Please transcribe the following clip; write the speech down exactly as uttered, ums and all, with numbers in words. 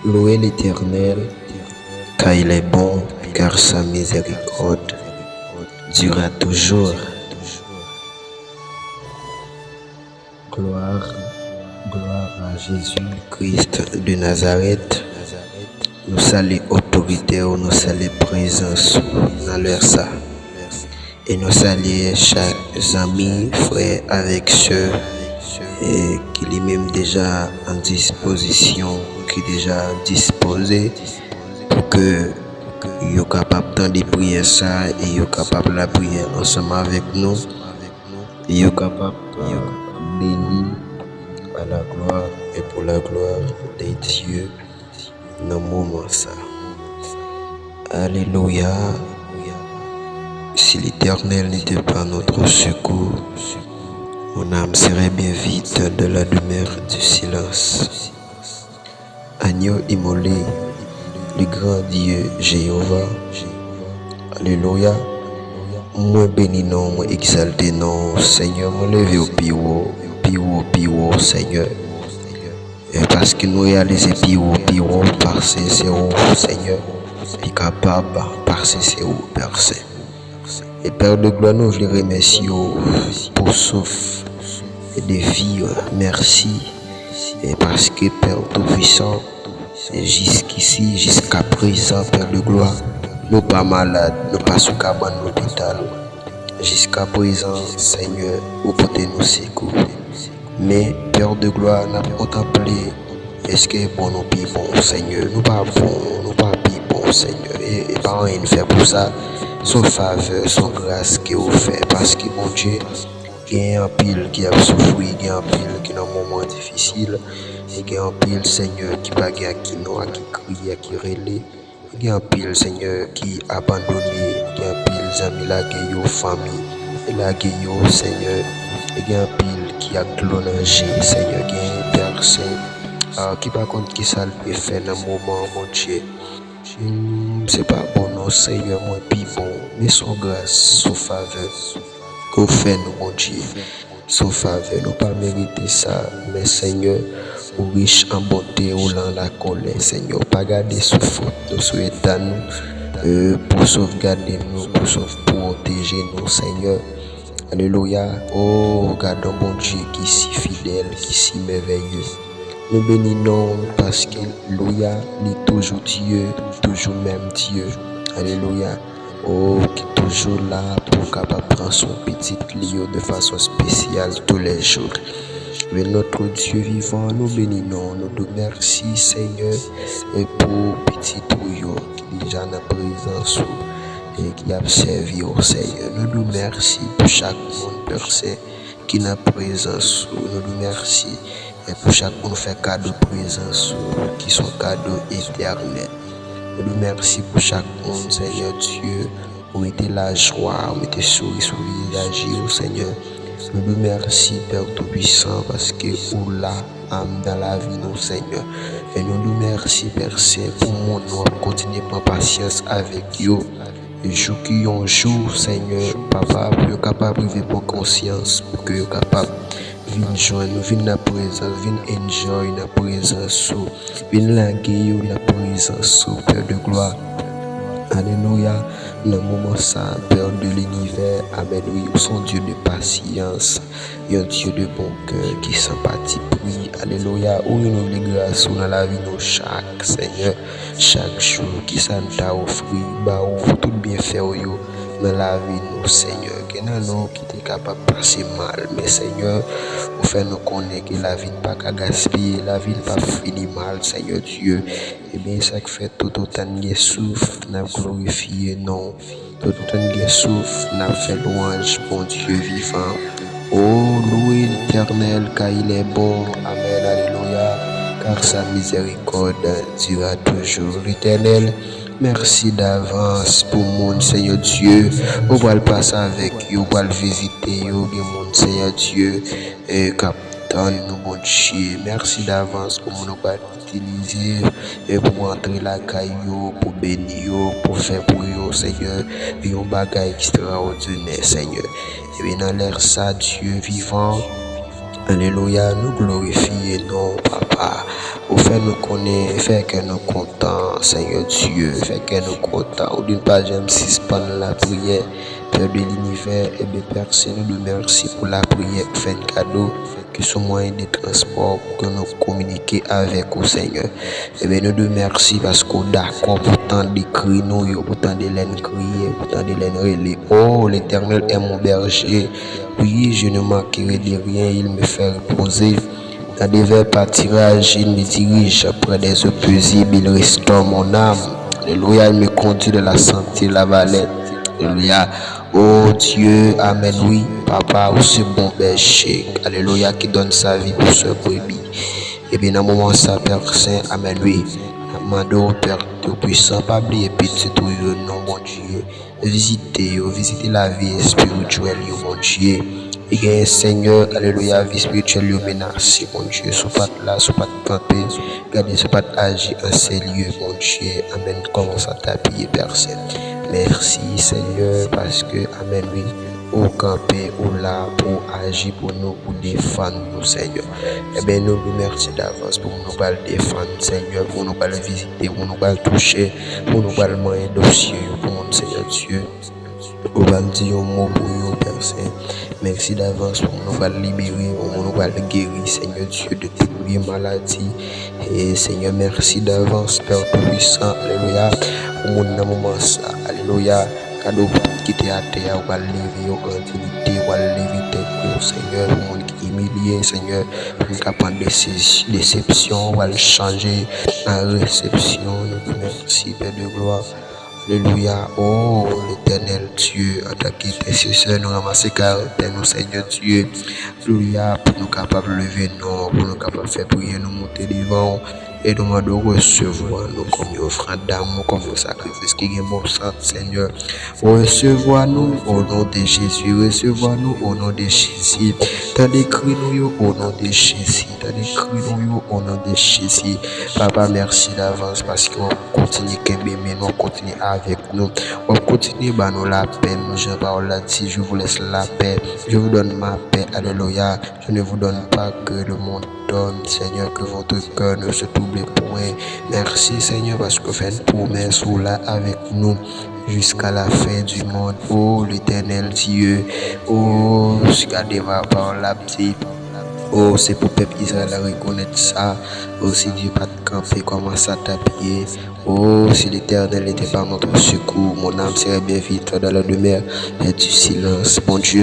Louez l'Éternel, car il est bon, car sa miséricorde dure à toujours. Gloire, gloire à Jésus-Christ de Nazareth. Nou salye otorite w, nou salye prezans ou nan lè sa. E nou salye chak zanmi, frè avèk sè, e ki li menm deja an dispozisyon, ki deja dispoze pou ke yo kapab tande priyè sa e yo kapab lapriyè ansanm avèk nou. E yo kapab, euh, beni à la gloire et pour la gloire de Dieu nan moman sa. Alelouya. Si l'Éternel n'était pas notre secours, mon âme serait bien vite dans la demeure du silence. Agno imole, le grand Dieu Jéhovah. Alelouya. Mwen beni non w, mwen egzalte non w, Senyè, mwen leve w pi wo, pi wo, pi wo, Senyè. E paske nou reyalize pi wo, pi wo, paske se ou, Senyè, ki kapab, paske se ou, Pè Sen. E Pè de glwa, nou vle remèsye w pou souf de vi, mèsi. E paske Pè Toupisan, e jiskisi, jiska prezan, Pè de glwa, nou pa malad, nou pa sou kabann lopital. Jiska prezan, Senyè, ou pote nou sekou. Men, Pè de glwa, n ap kontanple, èske bon nou pi bon, Senyè? Nou pa bon, nou pa pi bon, Senyè. E, e pa anyen n fè pou sa, se yon favè, se yon gras ke ou fè. Paske, Bondye, gen anpil ki ap soufri, gen anpil ki nan moman difisil, e gen anpil, Senyè, ki pa gen ak ki non, ak ki kriye, ak ki rele. Gen anpil, Senyè, ki abandone, gen anpil zanmi lage yo, fanmi lage yo, Senyè. E gen anpil ki ak dlo nan je, Senyè. Gen pèsen, ah, ki pa konn ki sa l dwe fè nan moman an, Bondye. Hmm, se pa bon non, Senyè, mwen pi bon. Men se yon gras, se yon favè ke w fè nou, Bondye. Se yon favè, nou pa merite sa, men Senyè, ou rich an bonte, ou lent a la kòlè, Senyè. Ou pa gade sou fòt nou, sou eta nou, e, pou sovgade nou, pou sov pwoteje nou, Senyè. Alelouya. O, gade yon Bondye ki si fidèl, ki si mèvèye. Nou beni non w paske, louya, li toujou Dye, toujou menm Dye. Alelouya. O, ki toujou la pou kapab pran swen pitit li yo de fason espesyal toulèjou. Men notre Dieu vivant, nou beni non w, nou di w mèsi, Senyè, e pou pitit ou yo ki deja nan prezans ou e ki ap sèvi w, Senyè. Nou di w mèsi pou chak moun, Pè Sen, ki nan prezans ou. Nou di w mèsi, e pou chak moun ou fè kado prezans ou, ki se yon kado etènèl. Nou di w mèsi pou chak moun, Senyè Dye, ou mete lajwa, ou mete souri sou vizaj yo, Senyè. Nou di w mèsi, Pè Toupisan, paske ou la, am, nan lavi nou, Senyè. E nou di w mèsi, Pè Sen, pou moun nou ap kontinye pran pasyans avèk yo. Jou ki yon jou, Senyè, Papa, pou yo kapab rive pran konsyans, pou ke yo kapab vin jwenn ou, vin nan prezans, vin enjoy nan prezans ou, vin lage yo nan prezans ou, Pè de glwa. Alelouya. Nan moman sa, Pè de linivè, amèn, wi, ou se yon Dye de pasyans, yon Dye de bon kè ki san pati pri. Alelouya. Ou renouvle gras ou nan lavi nou chak, Senyè. Chak jou, kisa n ta ofri ba ou pou tout byenfè w yo nan lavi nou, Senyè? Gen nan nou ki te kapab pase mal, men, Senyè, ou fè nou konnen ke lavi n pa ka gaspiye, lavi n p ap fini mal, Senyè Dye. Ebyen, sa k fè, toutotan n gen souf, n ap glorifye non w. Toutotan n gen souf, n ap fè lwanj Bondye vivan. O, louez l'Éternel, car il est bon. Amèn, alelouya. Car sa miséricorde dure à toujours. Letènèl, mèsi davans pou moun, Senyè Dye, ou pral pase avèk yo, ou pral vizite yo. Gen moun, Senyè Dye, e k ap tann nou, Bondye. Mèsi davans pou moun ou pral itilize, e pou antre lakay yo, pou beni yo, pou fè pou yo, Senyè, yon bagay ekstraòdinè, Senyè. Ebyen, nan lè sa, Dye vivan, Alelouya, nou glorifye non w, Papa. Ou fè nou konnen, fè kè nou kontan, Senyè Dye, fè kè nou kontan. Ou di n pa janm sispann lapriyè, Pè de linivè. Ebyen, Pè, se nou di w mèsi pou lapriyè ou fè n kado, ke sou mwayen de transpò pou ke nou kominike avèk ou, Senyè. Ebyen, nou di w mèsi paske w dakò pou tande kri nou yo, pou tande lè n kriye, pou tande lè n rele. Oh, l'Éternel est mon berger. Oui, je ne manquerai de rien, il me fait reposer dans de verts pâturages, il me dirige près des eaux paisibles, il restaure mon âme. Alléluia, il me conduit dans la santé, la valette. Alléluia. Oh Dieu, amen, oui, Papa, ou se bon berger. Alléluia, qui donne sa vie pour ses brebis. Ebyen, nan moman sa, Pè Sen, amen, wi. N ap mande w, Pè Toupisan, pa bliye pitit ou yo, non, Bondye. Vizite yo, vizite lavi espirityèl yo, Bondye. E genyen, Senyè, alelouya, vi espirityèl yo menase, Bondye. Si w pa t la, si w pa t kanpe, gade, si w pa t aji an se lye, Bondye. Amen. Kòmanse a apiye, Pè Sen. Mèsi, Senyè, paske, amen, wi, ou kanpe, ou la pou aji pou nou, pou defann nou, Senyè. Ebyen, nou di w mèsi davans pou moun ou pral defann, Senyè, pou moun ou pral vizite, pou moun ou pral touche, pou moun ou pral manyen dosye yo, pou moun, Senyè Dye, ou pral di yon mo pou yo, Pè Sen. Mèsi davans pou moun ou pral libere, pou moun ou pral geri, Senyè Dye, de tout vye maladi. E, Senyè, mèsi davans, Pè Toupisan, alelouya, pou moun nan moman sa, alelouya. Gade, ou pa kite atè a, ou pral leve yo an diyite, ou pral leve tèt yo, Senyè, pou moun ki imilye, Senyè, pou moun k ap pran desi-, desepsyon, ou pral chanje an resepsyon. Nou di mèsi, Pè de glwa. Alelouya. Oh, Letènèl Dye, antanke entèsesè, nou ranmase karantè nou, Senyè Dye. Alelouya, pou nou kapab leve non, pou nou kapab fè priyè nou monte devan w. E nou mande w resevwa nou kòm yon ofrann damou, kòm yon sakrifis ki gen bon sant, Senyè. Resevwa nou, o non de Jezi, resevwa nou, o non de Jezi. Tande kri nou yo, o non de Jezi. Tande kri nou yo, o non de Jezi. Papa, mèsi davans paske w ap kontinye kenbe men nou, w ap kontinye avèk nou. W ap kontinye ba nou lapè, menm jan pawòl la di, je vous laisse la paix, je vous donne ma paix. Alelouya. Je ne vous donne pas que le monde donne, Seigneur, que votre cœur ne se trouble point. Mèsi, Senyè, paske w fè n pwomès ou la avèk nou jusqu'à la fin du monde. O Letènèl Dye, o, gade, pawòl la ap di, o, se pou pèp Izrayèl la rekonèt sa. O, si Dye pa t kanpe, kòman sa t ap ye? Oh, si l'Éternel n'était pas notre secours, mon âme serait bien vite dans la demeure du silence. Bondye,